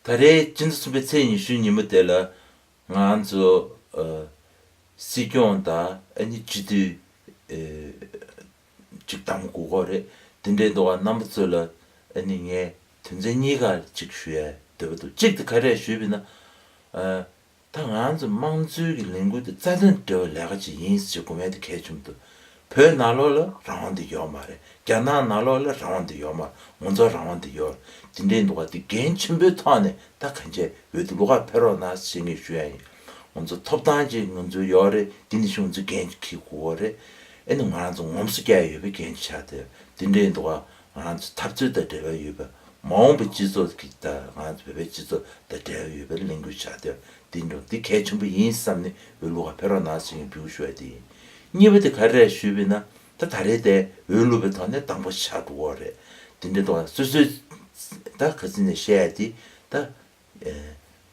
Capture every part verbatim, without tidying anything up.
ད་རེས་སྤྱི་ཟླ་གསུམ་པའི་ཚེས་ཉི་ཤུའི་ཉིན་མོ་དེ་ལ་ང་ཚོ་ཨ་སྲིད་སྐྱོང་དང་ཨ་ནི་སྤྱི་འཐུས་ཨེ་གཅིག་གདམ་དགོས་ཀྱི་རེད། དེ་འདྲའི་འདུག་ག་རྣམ་པ་ཚོ་ལ་ཨ་ནི་ངས་དོན་ཚན་གཉིས་ཀ་གཅིག་ཞུ་ཡ་འདོད་པ་འདུག་གཅིག་དེ་ག་རེ་ཞུས་པ་ཡིན་ན། ཨ་ད་ང་ཚོ་དམངས་གཙོའི་གི་ལས་འགུལ་དེ་རྩ་དོན་འབྲེལ་བའི་ལས་ཀ་ཅིག་ཡིན་ཟེར་དགོས་མེད་དེ་གལ་ཆེན་པོ་འདུག་བོད་ནང་ལོགས་ལ་རང་དབང་དེ་ཡོད་མ་རེད། རྒྱ་ནག་ནང་ལོགས་ལ་རང་དབང་དེ་ཡོད་མ་རེད། ང་ཚོ་རང་དབང་དེ་ཡོད་རེད། དེ་འདྲའི་འདུག་ག་དེ་འགན་ཆེན་པོའི་ཐོག་ནས་ད་གང་བྱས་འོས་བསྡུ་ལུགས་ཁག་ཕེབས་རོགས་གནང་ཞེས་ངས་ཞུ་ཡ་ཡིན། ང་ཚོ་ཐོབ་ཐང་ཅིག་ང་ཚོ་ཡོད་རེད། དེ་ནི་ཞུ་ང་ཚོ་འགན་ཅིག་འཁྱེར་དགོས་རེད། ཨེ་ནི་ང་རང་ཚོ་ངོམ་སོ་རྒྱག་ཡ་ཡོད་པའི་འགན་ཅིག་ཆགས་བསྡད་ཡོད། དེ་འདྲའི་འདུག་ག་ང་རང་ཚོ་འཐབ་རྩོད་དང་འབྲེལ་བ་ཡོད་པ། མ་འོངས་པའི་སྤྱི་ཚོགས་ཀྱི་ད་ང་ཚོ་བོད་པའི་སྤྱི་ཚོགས་དང་འབྲེལ་བ་ཡོད་པའི་ལས་འགུལ་ཆགས་བསྡད་ཡོད། དེ་འདྲ་འདི་གལ་ཆེན་པོ་ཡིན་བསམ་ནས་འོས་བླུག་ག་ཕེབས་རོགས་གནང་ཟེར་ངས་འབོད་སྐུལ་ཞུ་ཡ་དེ་ཡིན། གཉིས་པ་དེ་ག་རེ་རེད་ཞུས་པ་ཡིན་ན། ད་ད་རེས་དེ་འོས་བླུག་པའི་ཐོག་ནས་དང་པོ་ཆགས་འགྲོ་གི་རེད། དེ་འདྲའི་ཐོག་ནས་སོ་སོའི་ད་ག་ཚོད་ནས་བཤད་ཡ་དེ་ད་ཨེ་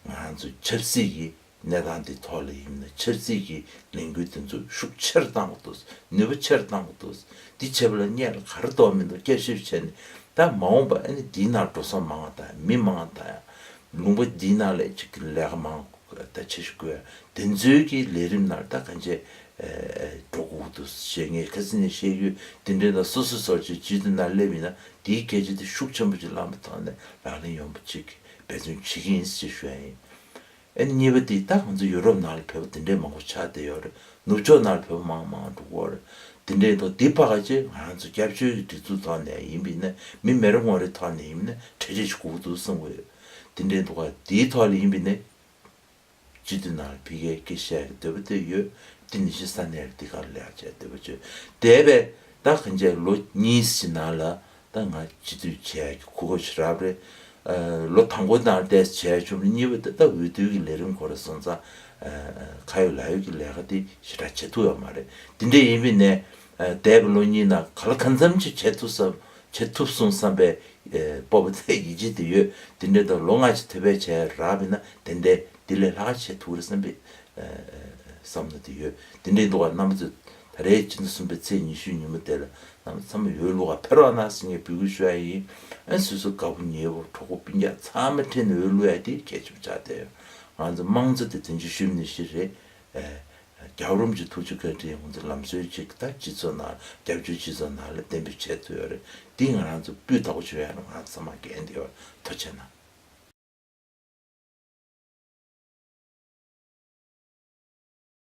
ང་རང་ཚོ་ཆབ་སྲིད་ཀྱི་གནས་སྟངས་དེ་ཐོག་ལ་ཡིན་ན་ཆབ་སྲིད་ཀྱི་ལས་འགུལ་དེ་ཚོ་ཤུགས་ཆེར་བཏང་དགོས་འདུག་ནུས་པ་ཆེར་བཏང་དགོས་འདུག་འདི་བྱེད་པ་ལ་སྔོན་ལ་ག་རེ་གཏོགས་མི་འདུག་བསྐྱར་ཞིབ་བྱས་ནས་ད་མ་འོངས་པ་ཨ་ནི་འདིའི་ནང་འགྲོ་སོང་མང་བ་དང་མི་མང་དང་ལུང་པ་འདིའི་ནང་ལས་ཅིག་གི་ལས་ཀ་མང་ད་བྱེད་ཤུགས་དགོས་དེ་ཚོའི་གི་ལས་རིམ་ནང་ད་གང་བྱས་འགྲོ་དགོས་འདུག་ཞེས་ངས་ཁ་སང་ནས་བཤད་ཡོད། དེ་འདྲའི་ནང་སོ་སོ་སོ་ཅིག་སྤྱི་འཐུས་ནང་སླེབས་ཡིན་ན་དེའི་སྐད་ཆ་དེ་ཤུགས་ཆེན་པོ་ཅིག་བླངས་པའི་ཐོག་ནས་ལག་ལེན་ཡོང་བ་ཅིག་འབད་བརྩོན་བྱེད་ཀྱི་ཡིན་ཞེས་ཞུ་ཡ་ཡིན། ཨ་ནི་གཉིས་པ་དེ་ད་ང་ཚོ་ཡུ་རོབ་ནང་ལ་བོད་པ་དེ་འདྲའི་མང་པོ་ཆགས་བསྡད་ཡོད་རེད། ནུབ་ཕྱོགས་ནང་ལ་བོད་པ་མང་མང་འགྲོ་གི་ཡོད་རེད། དེ་འདྲའི་ཐོག་དེ་ཕར་ཁ་ཅིག་ང་རང་ཚོ་སྐྱབས་བཅོལ་གྱི་སྒྲིག་འཛུགས་ཐོག་ནས་ཡིན་པ་ཡིན་ན་མི་མི་རེ་ངོ་རེ་ཐོག་ནས་ཡིན་པ་ཡིན་ན་གྲ་སྒྲིག་ཞིག་དགོས་ཀྱི་འདུག་བསམ་གྱི་ཡོད། དེ་འདྲའི་འདུག་ག་དེའི་ཐོག་ལ་ཡིན་པ་ཡིན་ན་སྤྱི་འཐུས་ནང་ལ་ཕ་གིར་སྐད་ཆ་བཤད་ཀྱི་འདོད་པ་དེ་ཡོད། དེ་ནི་ཤི་ས་གནས་ལ་དེ་ག་ལ་ལས་ཀ་བྱས་འདོད་པ་བྱོས་དེ་བས། ད་གང་བྱས་ལོ་གཉིས་ཤིག་ནང་ལ་ད་ང་སྤྱི་འཐུས་བྱས་ཀྱི་གོ་སྐབས་ཤིག་རག་པ་རེད། ཨ་ལོ་དང་པོ་ནང་བལྟས་བྱས་བྱུང་། གཉིས་པ་དེ་ད་འོས་བསྡུ་གི་ལས་རིམ་སྐོར་ལ་སོང་ཙང་ཨ་ཁ་ཡོད་ལག་ཡོད་ཀྱི་ལས་ཀ་དེ་ཞེ་དྲག་བྱེད་ཐུབ་ཡོད་མ་རེད། དེ་འདྲ་ཡིན་པའི་ནས་ཨ་འདས་པའི་ལོ་གཉིས་ནང་ག་ལ་གང་འཚམ་ཅིག་བྱེད་ཐུབ་བསམ་བྱེད་ཐུབ་སོང་བསམ་པའི་ཨ་སྤོབས་པ་དང་ཡིད་ཆེས་དེ་ཡོད། དེ་འདྲ་དང་ལོ་ལྔ་ཅིག་ཐུབ་པའི་བྱས་རག་པ་ཡིན་ན་དེ་འདྲའི་དེ་ལས་ལྷག་བྱེད་ཐུབ་རེད་བསམ་པའི་ཨ་བསམ་བློ་དེ་ཡོད། དེ་འདྲའི་འདུག་ག་རྣམ་པ་ཚོས་ད་རེས་སྤྱི་ཟླ་གསུམ་པའི་ཚེས་ཉི་ཤུའི་ཉིན་མོ་དེ་ལ་རྣམ་པ་ཚང་མ་འོས་བླུག་ག་ཕེབས་རོགས་གནང་ཟེར་ངས་འབོད་སྐུལ་ཞུ་ཡ་ཡིན། ཨ་སོ་སོ་དགའ་པོ་ཉེ་པོ་གྲོགས་པོ་སྤུན་ཀྱག་ཚང་མ་ཁྲིད་ནས་འོས་བླུག་ཡ་དེ་གལ་ཆེན་པོ་ཆགས་བསྡད་ཡོད། ང་ཚོ་དམངས་གཙོ་དེ་དོན་ཆེ་ཤོས་ནི་ཞིག་རེད། ཨ་རྒྱལ་བ་རིན་པོ་ཆེ་ཐུགས་རྗེ་བཀའ་དྲིན་ང་ཚོ་ལམ་སྲོལ་ཅིག་ད་སྤྱི་ཚོགས་ནང་སྐྱབས་བཅོལ་སྤྱི་ཚོགས་ནང་ལ་གཏན་འབེབས་བྱས་ཐུབ་ཡོད་རེད། འདི་ང་རང་ཚོ་སྤུས་དག་པོ་བྱོས་ཡ་ལ་ང་རང་ཚང་མ་འགན་འདི་ཡོད། ཐུགས་རྗེ་གནང་།